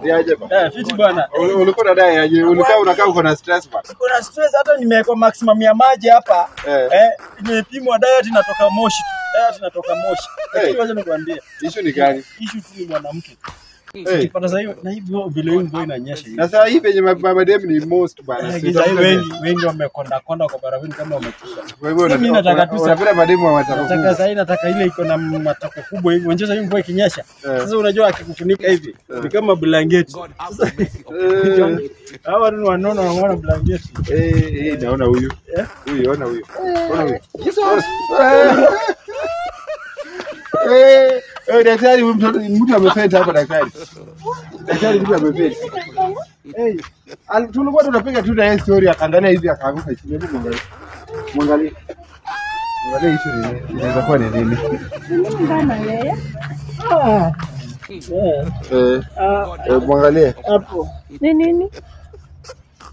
Niaje bwana? Eh, fiti bwana. Ulikuwa unadai aje? Ulikuwa unakaa uko na stress bwana. Kuna stress hata nimewekwa maximum ya maji hapa. Eh. Nimepimwa diet inatoka moshi. Diet inatoka moshi. Lakini wacha nikwambie, Issue ni gani? issue tu ni mwanamke. Eh. Ukipata sasa hivi na hivyo vile hii mvua inanyesha hivi. Na sasa hii penye madem ni most bwana. Eh, Sasa hivi wengi wengi wamekonda konda kwa barabarani kama wamekufa. Kwa hivyo Mimi nataka tu unapenda mademu wa matako Nataka kubwa. sasa nataka ile iko na matako kubwa hivi. Unajua sasa mvua ikinyesha. Sasa unajua akikufunika hivi ni kama blanketi. Sasa hawa watu ni wanono wanaona blanketi. Eh, naona huyu. Eh? Huyu, ona huyu. Ona huyu. Eh, eh, daktari huyu mtoto mtu amefenta hapa daktari. Daktari mtu amefenta. Eh, tulikuwa tunapiga tu na yeye story akaangalia hivi akaanguka chini. Hebu mwangalie. Mwangalie. Mwangalie hicho ni nini? Inaweza kuwa ni nini? Mbona yeye? Ah. Eh, eh, mwangalie. Hapo. Ni nini?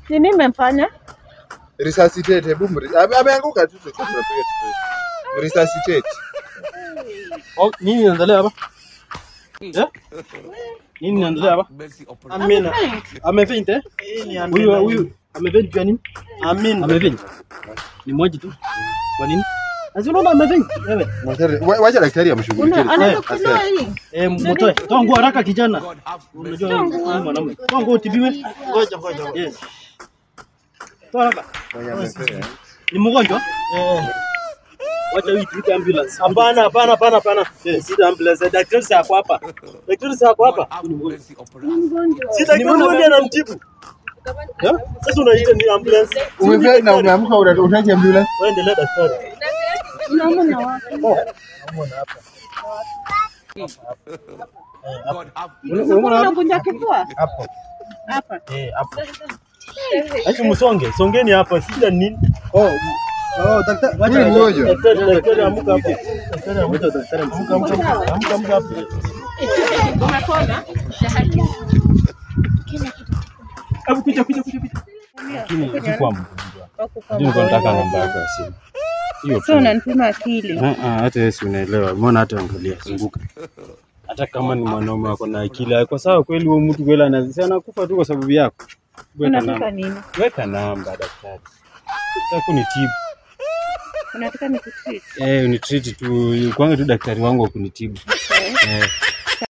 Ni nini mmemfanya? Resuscitate, hebu ameanguka tu tulikuwa tunapiga story. Resuscitate. Oh, nini inaendelea hapa? Eh? Nini inaendelea hapa? Amina. Amefaint eh? Huyu huyu amefaint kwa nini? Amina. Amefaint. Ni mmoja tu. Kwa nini? Sasa unaona amefaint wewe. Wacha daktari amshughulikie. Anaweza kutoa hii. Eh, mtoe. Toa nguo haraka kijana. Unajua huyu mwanaume. Toa nguo utibiwe. Ngoja ngoja. Yes. Toa haraka. Ni mgonjwa? Eh. Wacha hii tuite ambulance. Hapana, hapana, hapana, hapana. Si ambulance. Daktari si ako hapa. Daktari si ako hapa. Ni mgonjwa. Si daktari ndiye anamtibu. Sasa unaita ni ambulance. Umefeli na umeamka unataka ambulance? Wewe endelea daktari. Unauma na wapi? Unaona hapa. Unauma unakunja kifua? Hapo. Hapa. Eh, hapo. Acha msonge, songeni hapa, shida ni nini? Oh, oh, daktari. Huyu mgonjwa. Daktari, daktari amuka hapo. Daktari amuka, daktari amuka, amuka, amuka, amuka hapo. Umepona? Hebu kuja kuja kuja kuja. Lakini sikuwa mgonjwa. Nilikuwa nataka namba yako ya simu. Hiyo Sasa unanipima akili. Hata wewe si unaelewa. Mbona hata angalia zunguka. Hata kama ni mwanaume wako na akili, kwa sawa kweli huyo mtu kweli anazisema anakufa tu kwa sababu yako. Weka Unataka namba. nini? Weka namba daktari. Nataka kunitibu. Unataka nikutreat? Eh, unitreat tu. Kwanza tu daktari wangu wa kunitibu. Eh.